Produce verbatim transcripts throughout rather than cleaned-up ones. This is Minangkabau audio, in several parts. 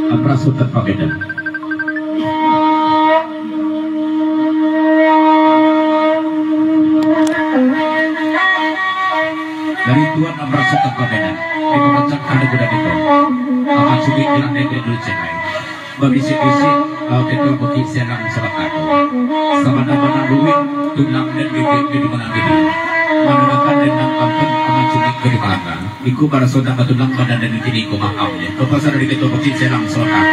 Abrazo tanpa beda. Dari Tuan Abrazo tanpa beda. Di pamacam kada kuda kita. Amat sulit jalan dendek dulu cenai. Babisik-bisik, eh, ketua Bukik Sialang Sabakar. Sabana-bana duit, tunang dan bibik di mana-mana. Manangakan dendam kampung amat sulit ke di Malangga. Iku baraso ndak batunang badan dan kini ko maaf, yo. Ko pasa dari ketua Bukik Sialang Sabakar.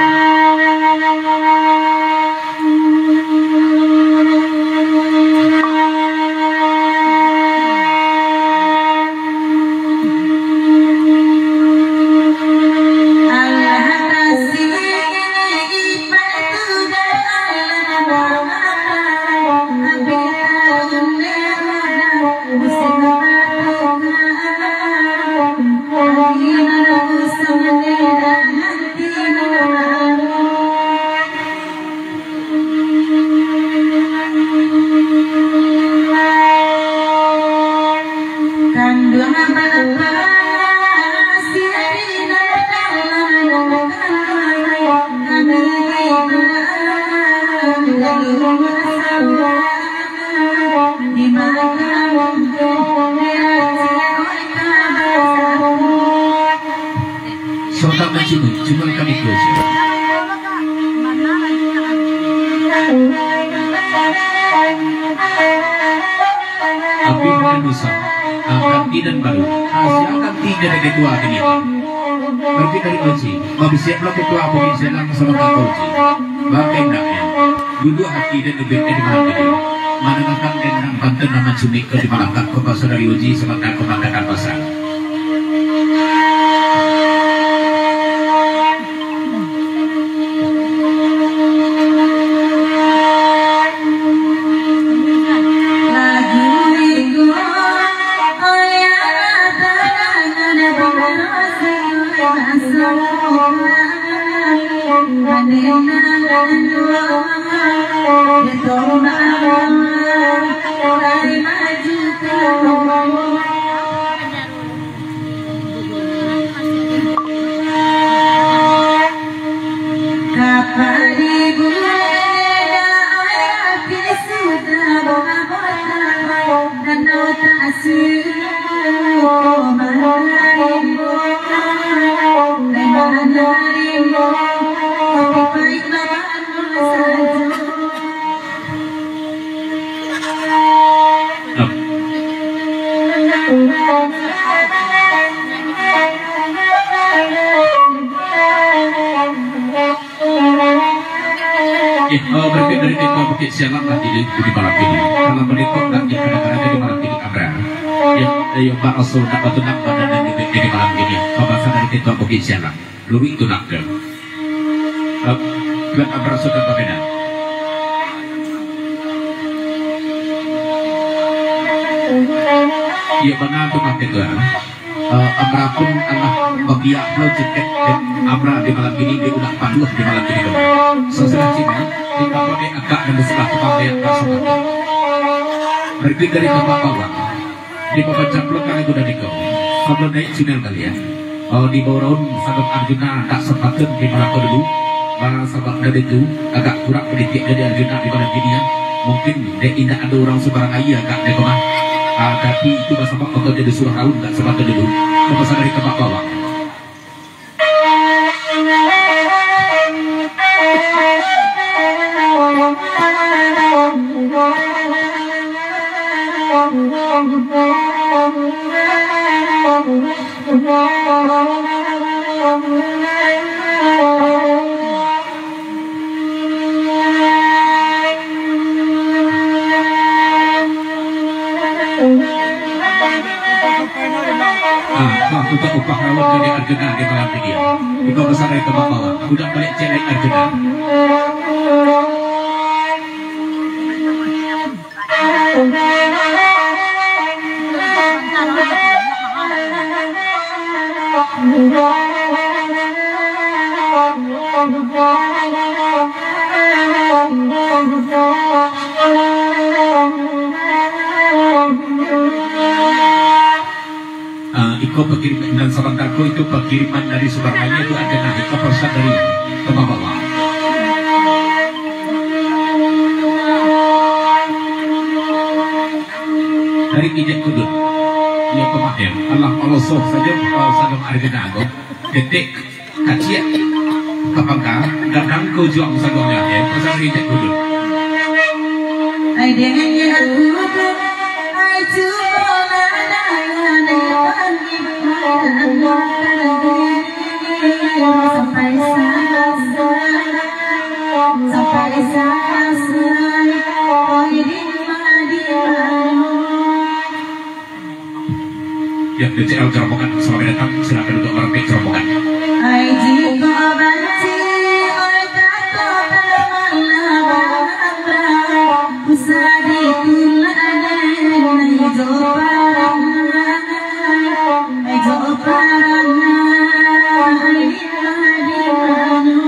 Sontak mancibuk, cuma kami kuasa. Abih manusa, ah, ganti dan baru. Hasil ganti jadi ketua kini. Berarti dari Oji, babisiak pulo ketua Bukik Sialang sama Kak Oji. Bagai naknya, duduak hati dan ubek dari malam ini. Manangakan dendam banten nama cumi ke di Malangga, ko pasa dari Oji sama Kak Komandan Pasar. Eh, oh, berarti dari Ketua Bukik Sialang lah di, di malam ini. Kalau berikut nanti kadang-kadang di malam ini, Abra. Ya, ya, Pak Rasul, nak batu nak badan dan di, di malam ini. Pembahasan dari Ketua Bukik Sialang. Lurik tu nak ke. Eh, Tuan Abra sudah berbeda. Iya, bana tu mah, Tuan. Eh, Amra pun alah babiak pulo jaket, eh, Amra di malam ini, dia ulah paduah di malam ini, Tuan. Sasudah cina, di kapal dia agak dan di sebelah tukang dia agak sebelah. Berikut dari Bapak Bawang, di Bapak Caplok kalau udah nikah. Kalau naik channel kalian. Oh, di Boraun, sabab Arjuna tak sepatut di malam kedua. Bah, sabab dari itu, agak kurang politik jadi Arjuna di malam ini, ya. Mungkin dek indak ado urang subarang aia agak dek mah. Ah, tapi itu basabab koto jadi surah raun agak sabagai dulu. Bapasan dari Tabak Bawang. Ah, bah, untuak upah raun dari Arjuna di malam ini. Iko pesan dari Tabak Bawang. Budak baliak ciek lai Arjuna. Ah, iko pakirim-, nan sabanta ko itu pakiriman dari Subaraya tu ado nah, iko pasan dari Tabak Bawang. Dari Injak Kudut. Iyo pamahir. Alah, Allah soh sajo, eh, sadang Arjuna ko. Detik, kaciak, kapangka, gadang ka ujuang sagonyo, eh, pasan dari Injak Kudut. Ai, dengan Injak Kudut, ai, cubolah dangan, ai, sampai sasai, sampai sasai, oi, di ma, di mano. Yang kecil rombongan, selamat datang, silakan duduk merapik rombongan. Ai, jiko banci, oi, kato tamanlah bahamrah, usah ditulak, ai, jo parangai, ai, jo parangai, ai, di ma, di mano.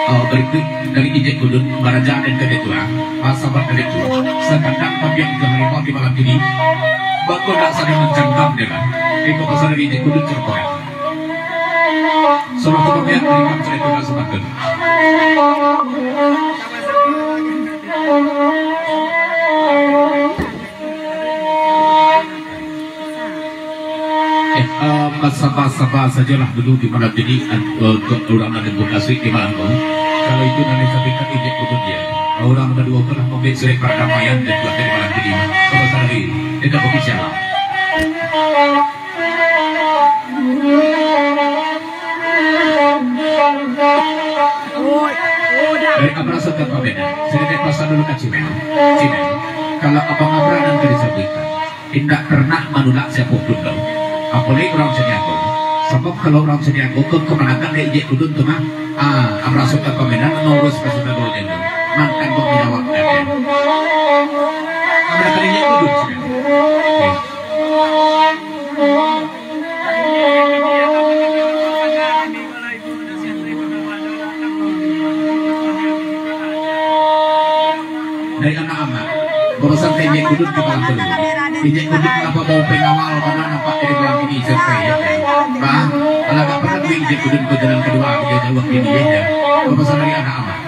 Oh, barikuik dari Injak Kudut, baraja dan ketua, ah, sahabat dari tu, sakandang pabiang ka harimau di malam ini, bako ndak sadang mancangkam dek lah. Iko pasan dari Injak Kudut, cerpokan. Salah satu pihak dari Injak Kudut, sahabat tu. Eh, eh, basaba-saba sajolah dulu di malam ini, eh, untuak urang nan dibukasuik di malam ko. Kalau itu nan disampaikan Injak Kudut, ya. Urang nan baduo ko lah mambuek surek pardamaian dan buat di malam ini. Kalau sadari, tidak bagi salah. Dari Abah Sultan Pamenan, sedikit pasan dulu ka Cimeng. Cimeng, kalau Abang Abra nan ka disabuikan, indak pernah manulak siapo pun doh. Apolai urang Caniago. Sabab kalau urang Caniago ko kamanakan dek Injak Kudut tu mah, ah, Abah Sultan Pamenan nan urus ka Sunan Bonang tu. Mantan pembina waktu. Kamanakan Injak Kudut, Cimeng. Oke. Dari anak-anak, barusan ka Injak Kudut di malam tadi. Injak Kudut ngapa bawa pengawal, karena nampak dari malam ini survei, ya. Bah, kalau agak pernah tu Injak Kudut ke jalan kedua, dia jauh ini, ya. Barusan dari anak-anak.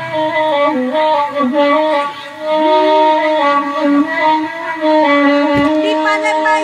Di Palembang.